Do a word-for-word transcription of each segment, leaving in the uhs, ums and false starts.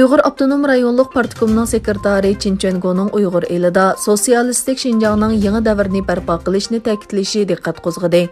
ئۇيغۇر ئاپتونوم رايونلۇق پارتكومنىڭ سېكرېتارى چىن چۈەنگونىڭ ئۇيغۇر ئېلىدا سوتسىيالىستىك شىنجاڭنىڭ يېڭى دەۋرىنى بەرپا قىلىشنى تەكىتلىشى دىققەت قوزغىدى.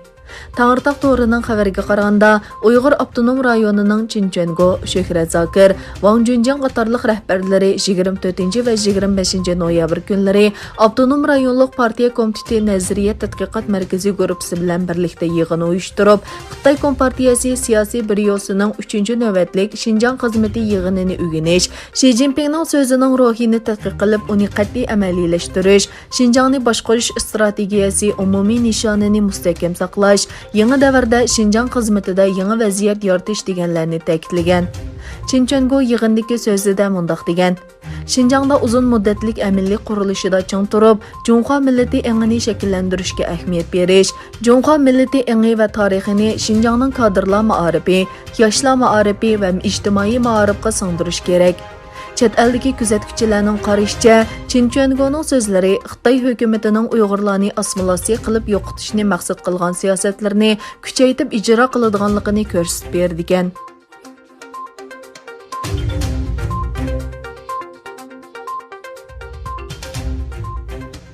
تەڭرىتاغ تورىنىڭ خەۋىرىگە قارىغاندا، ئۇيغۇر ئاپتونوم رايونىنىڭ چىن چۈەنگو، شۆھرەت زاكىر، ۋاڭ جۈنجياڭ قاتارلىق رەھبەرلىرى يىگىرمە تۆتىنچى ۋە يىگىرمە بەشىنچى نويابىر كۈنلىرى ئاپتونوم رايونلۇق پارتىيە كومىتېتى نەزەرىيە تەتقىقات مەركىزى گۇرۇپپىسى بىلەن بىرلىكتە يىغىن ئۇيۇشتۇرۇپ، خىتاي كومپارتىيەسى سىياسىي بيۇروسىنىڭ ئۈچىنچى نۆۋەتلىك شىنجاڭ خىزمىتى يىغىنىنى ئۆگىنىش، شى جىنپىڭنىڭ سۆزىنىڭ روھىنى تەتقىق قىلىپ، ئۇنى قەتئىي ئەمەلىيلەشتۈرۈش، شىنجاڭنى باشقۇرۇش ئىستراتېگىيەسى ئومۇمىي نىشانىنى مۇستەھكەم ساقلاش، يېڭى دەۋردە شىنجاڭ خىزمىتىدە يېڭى ۋەزىيەت يارىتىش دېگەنلەرنى تەكىتلىگەن. چىن چۈەنگو يىغىندىكى سۆزىدە مۇنداق دېگەن: شىنجاڭدا ئۇزۇن مۇددەتلىك ئەمىنلىك قۇرۇلۇشىدا چىڭ تۇرۇپ، جۇڭخۇا مىللىتى ئېڭىنى شەكىللەندۈرۈشكە ئەھمىيەت بېرىش، جۇڭخۇا مىللىتى ئېڭى ۋە تارىخىنى شىنجاڭنىڭ كادىرلار مائارىپى، ياشلار مائارىپى ۋە ئىجتىمائىي مائارىپقا سىڭدۈرۈش كېرەك. چەت ئەلدىكى كۆزەتكۈچىلەرنىڭ قارىشىچە، چىن چۈەنگونىڭ سۆزلىرى خىتاي ھۆكۈمىتىنىڭ ئۇيغۇرلارنى ئاسسىمىلياتسىيە قىلىپ يوقىتىشنى مەقسەت قىلغان سىياسەتلىرىنى كۈچەيتىپ ئىجرا قىلىدىغانلىقىنى كۆرسىتىپ بېرىدىكەن.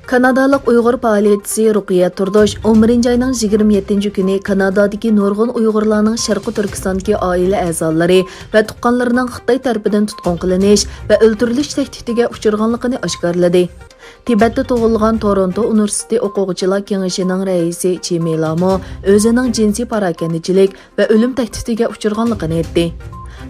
كانادالىق ئۇيغۇر پائالىيەتچىسى رۇقىيە تۇردۇش ئون بىرىنچى ئاينىڭ يىگىرمە يەتتىنچى كۈنى كانادادىكى نۇرغۇن ئۇيغۇرلارنىڭ شەرقىي تۈركىستاندىكى ئائىلە ئەزالىرى ۋە تۇغقانلىرىنىڭ خىتاي تەرىپىدىن تۇتقۇن قىلىنىش ۋە ئۆلتۈرۈلۈش تەھدىتىگە ئۇچرىغانلىقىنى ئاشكارىلىدى. تىبەتتە تۇغۇلغان تورونتو ئۇنىۋېرسىتېتى ئوقۇغۇچىلار كېڭىشىنىڭ رەئىسى چى مېيلامۇ ئۆزىنىڭ جىنسىي پاراكەندىچىلىك ۋە ئۆلۈم تەھدىتىگە ئۇچرىغانلىقىنى ئېيتتى.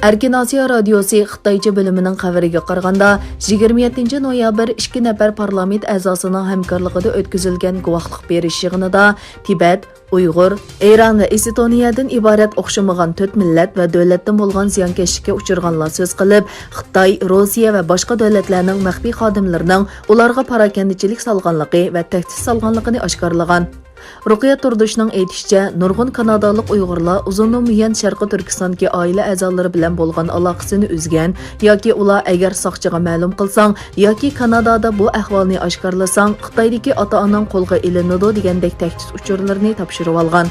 ئەركىن ئاسىيا رادىيوسى خىتايچە بۆلۈمىنىڭ خەۋىرىگە قارىغاندا، يىگىرمە يەتتىنچى نويابىر ئىككى نەپەر پارلامېنت ئەزاسىنىڭ ھەمكارلىقىدا ئۆتكۈزۈلگەن گۇۋاھلىق بېرىش يىغىنىدا تىبەت، ئۇيغۇر، ئىران ۋە ئېستونىيەدىن ئىبارەت ئوخشىمىغان تۆت مىللەت ۋە دۆلەتتىن بولغان زىيانكەشلىككە ئۇچرىغانلار سۆز قىلىپ، خىتاي، روسىيە ۋە باشقا دۆلەتلەرنىڭ مەخپىي خادىملىرىنىڭ ئۇلارغا پاراكەندىچىلىك سالغانلىقى ۋە تەھدىت سالغانلىقىنى ئاشكارىلىغان. رۇقىيە تۇردۇشنىڭ ئېيتىشىچە، نۇرغۇن كانادالىق ئۇيغۇرلار ئۇزۇندىن بۇيان شەرقىي تۈركىستاندىكى ئائىلە ئەزالىرى بىلەن بولغان ئالاقىسىنى ئۈزگەن ياكى ئۇلار ئەگەر ساقچىغا مەلۇم قىلساڭ ياكى كانادادا بۇ ئەھۋالنى ئاشكارىلىساڭ، خىتايدىكى ئاتا-ئاناڭ قولغا ئېلىنىدۇ دېگەندەك تەھدىت ئۇچۇرلىرىنى تاپشۇرۇۋالغان.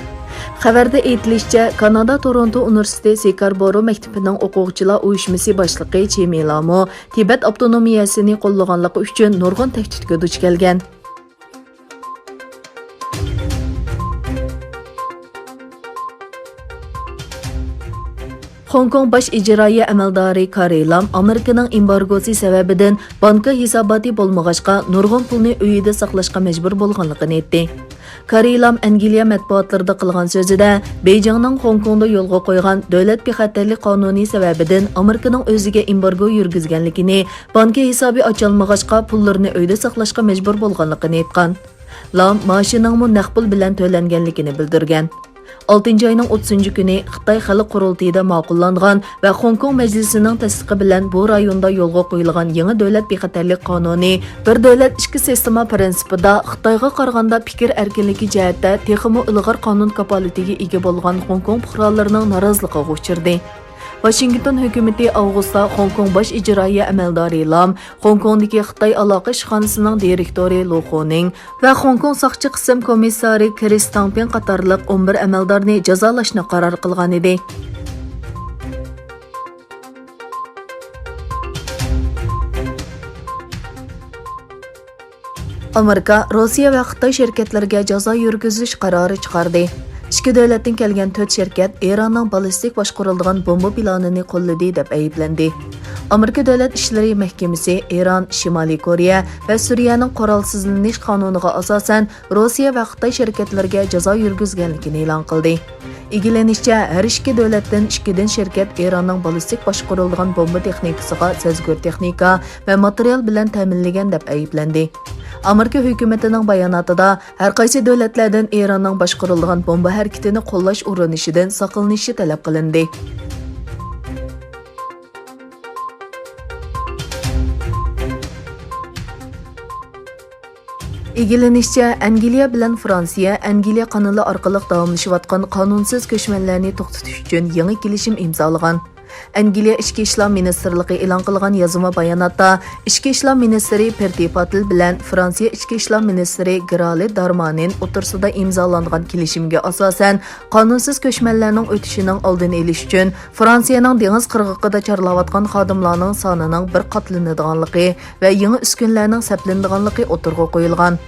خەۋەردە ئېيتىلىشىچە، كانادا تورونتو ئۇنىۋېرسىتېتى سىكاربورو مەكتىپىنىڭ ئوقۇغۇچىلار ئۇيۇشمىسى باشلىقى چى مېيلامۇ تىبەت ئاپتونومىيەسىنى قوللىغانلىقى ئۈچۈن نۇرغۇن تەھدىتكە دۇچ كەلگەن. خوڭكوڭ باش ئىجرائىيە ئەمەلدارى كاررى لام ئامېرىكىنىڭ ئېمبارگوسى سەۋەبىدىن بانكا ھېساباتى بولمىغاچقا، نۇرغۇن پۇلنى ئۆيىدە ساقلاشقا مەجبۇر بولغانلىقىنى ئېيتتى. كاررى لام ئەنگلىيە مەتبۇئاتلىرىدا قىلغان سۆزىدە، بېيجىڭنىڭ خوڭكوڭدا يولغا قويغان دۆلەت بىخەتەرلىك قانۇنى سەۋەبىدىن ئامېرىكىنىڭ ئۆزىگە ئېمبارگو يۈرگۈزگەنلىكىنى، بانكا ھېسابى ئاچالمىغاچقا، پۇللىرىنى ئۆيدە ساقلاشقا مەجبۇر بولغانلىقىنى ئېيتقان. لام مائاشىنىڭمۇ نەق پۇل بىلەن تۆلەنگەنلىكىنى بىلدۈرگەن. ئالتىنچى ئاينىڭ ئوتتۇزىنچى كۈنى خىتاي خەلق قۇرۇلتىيىدا ماقۇللانغان ۋە خوڭكوڭ مەجلىسىنىڭ تەستىقى بىلەن بۇ رايوندا يولغا قويۇلغان يېڭى دۆلەت بىخەتەرلىك قانۇنى بىر دۆلەت ئىككى سىستېما پىرىنسىپىدا خىتايغا قارىغاندا پىكىر ئەركىنلىكى جەھەتتە تېخىمۇ ئىلغار قانۇن كاپالىتىگە ئىگە بولغان خوڭكوڭ پۇقرالىرىنىڭ نارازىلىقىغا ئۇچرىدى. ۋاشىنگتون ھۆكۈمىتى ئاۋغۇستتا خوڭكوڭ باش ئىجرائىيە ئەمەلدارى لام، خوڭكوڭدىكى خىتاي ئالاقە ئىشخانىسىنىڭ دىرېكتورى لۇ خۇنىڭ ۋە خوڭكوڭ ساقچى قىسىم كومىسسارى كرىس تاڭپىڭ قاتارلىق ئون بىر ئەمەلدارنى جازالاشنى قارار قىلغانىدى. ئامېرىكا روسىيە ۋە خىتاي شىركەتلىرىگە جازا يۈرگۈزۈش قارارى چىقاردى. ئىككى دۆلەتتىن كەلگەن تۆت شىركەت ئىراننىڭ بالىستىك باشقۇرۇلىدىغان بومبا پىلانىنى قوللىدى دەپ ئەيىبلەندى. ئامېرىكا دۆلەت ئىشلىرى مەھكىمىسى ئىران، شىمالىي كورېيە ۋە سۈرىيەنىڭ قورالسىزلىنىش قانۇنىغا ئاساسەن، روسىيە ۋە خىتاي شىركەتلىرىگە جازا يۈرگۈزگەنلىكىنى ئېلان قىلدى. ئىگىلىنىشىچە، ھەر ئىككى دۆلەتتىن ئىككىدىن شىركەت ئىراننىڭ بالىستىك باشقۇرۇلىدىغان بومبا تېخنىكىسىغا سەزگۈر تېخنىكا ۋە ماتېرىيال بىلەن تەمىنلىگەن دەپ ئەيىبلەندى. ئامېرىكا ھۆكۈمىتىنىڭ باياناتىدا، ھەرقايسى دۆلەتلەردىن ئىراننىڭ باشقۇرۇلىدىغان بومبا ھەرىكىتىنى قوللاش ئۇرۇنۇشىدىن ساقلىنىشى تەلەپ قىلىندى. ئىگىلىنىشىچە، ئەنگلىيە بىلەن فرانسىيە ئەنگلىيە قانىلى ئارقىلىق داۋاملىشىۋاتقان قانۇنسىز كۆچمەنلەرنى توختىتىش ئۈچۈن يېڭى كېلىشىم ئىمزالىغان. ئەنگلىيە ئىچكى ئىشلار مىنىستىرلىقى ئېلان قىلغان يازما باياناتتا، ئىچكى ئىشلار مىنىستىرى پېرتى پاتېل بىلەن فرانسىيە ئىچكى ئىشلار مىنىستىرى گرالى دارمانىن ئوتتۇرىسىدا ئىمزالانغان كېلىشىمگە ئاساسەن، قانۇنسىز كۆچمەنلەرنىڭ ئۆتۈشىنىڭ ئالدىنى ئېلىش ئۈچۈن، فرانسىيەنىڭ دېڭىز قىرغىقىدا چارلاۋاتقان خادىملارنىڭ سانىنىڭ بىر قاتلىنىدىغانلىقى ۋە يېڭى ئۈسكۈنىلەرنىڭ سەپلىنىدىغانلىقى ئوتتۇرىغا قويۇلغان.